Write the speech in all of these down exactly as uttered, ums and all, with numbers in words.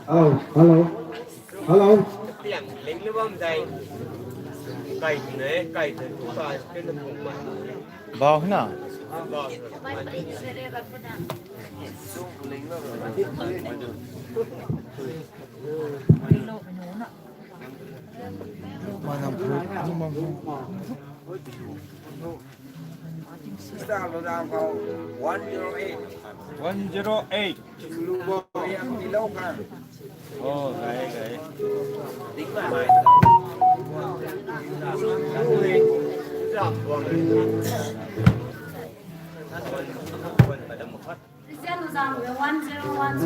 Hello, hello, hello. Bau na. One zero eight. One zero eight. Oh, gai, gai. One zero one.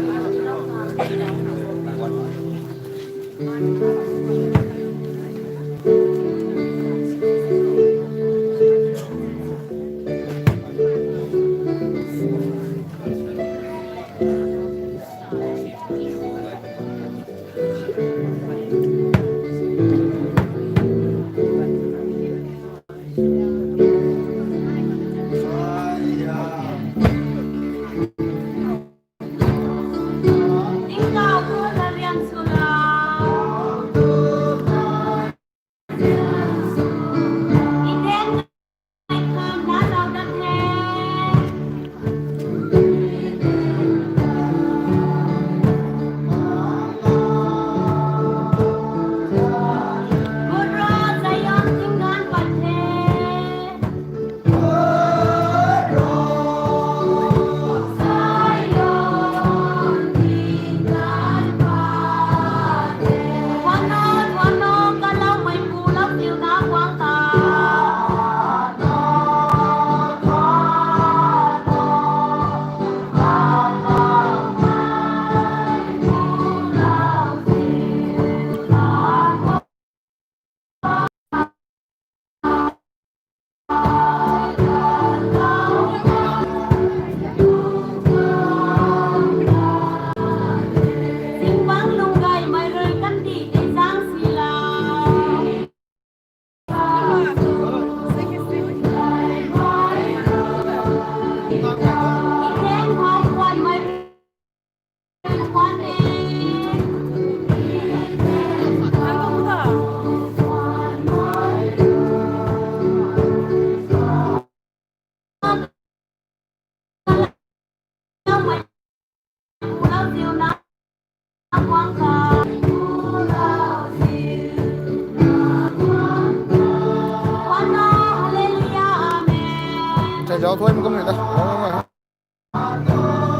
Zau thuai mi kum ni ta.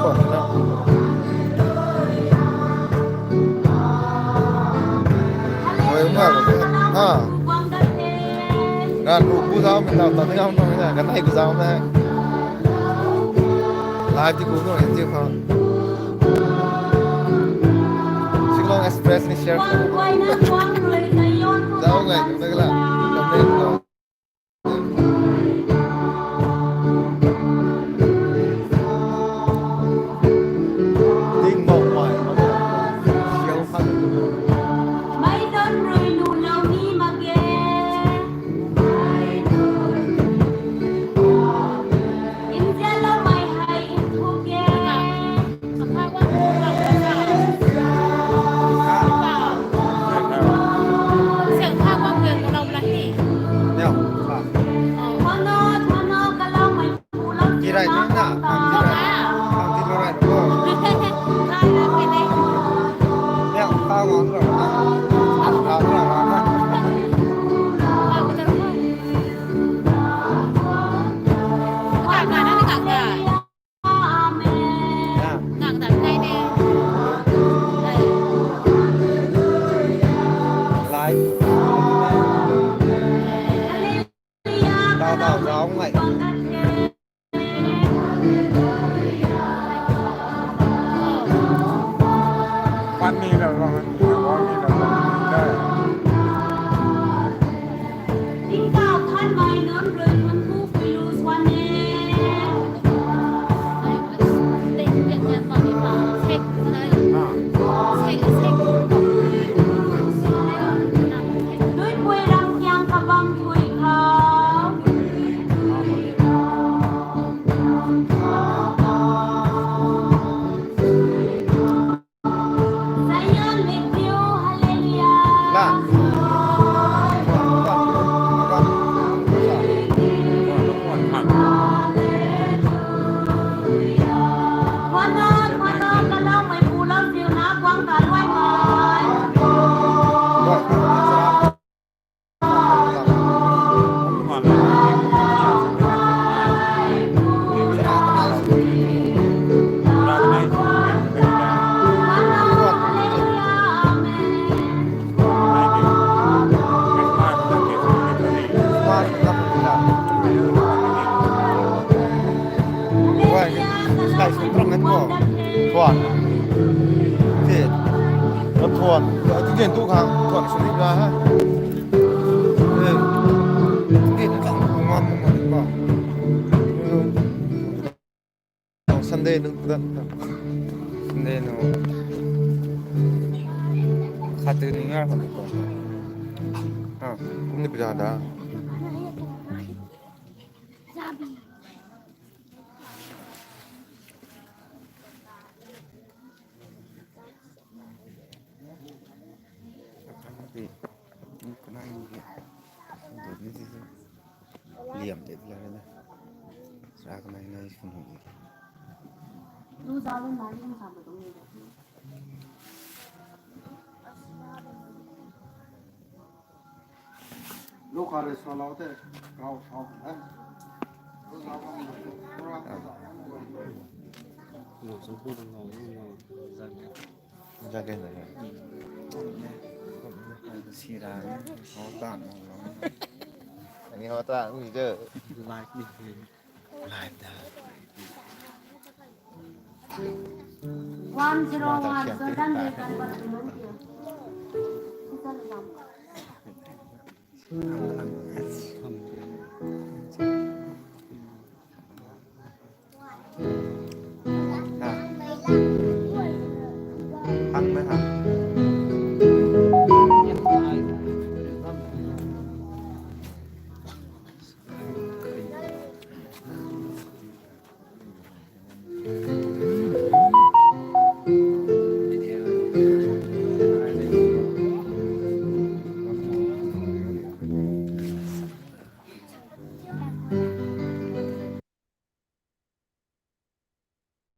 Khwan ni na. Oi, um ha. Ha. Gan ru ku zau mi ta, ta ni ngam nung ni na, gan hei ku zau na. Live ti ku nung ni ti khang. Siklong Express ni share. Zau ngai, nung na gala. Comment ko. Ding bau mai, siau khat. Mei don rui nu lou ni mak ge. Inzian lou mei hei nthuk ge. Thuan. Thuan. Thuan. Thuan. Sunday nung kudan. Sunday nung. Khat tu ni ngar khou ni kum. Ha, kum ni pui da. Liam de la na. Sa ka nai nai sung. Lu kha rui salou te, kau kau na. Zak ke na. Sira ni, hou tan na. Ani hou tan ni je. Live ni. Live da. One zero one, Jordan Day kan pat.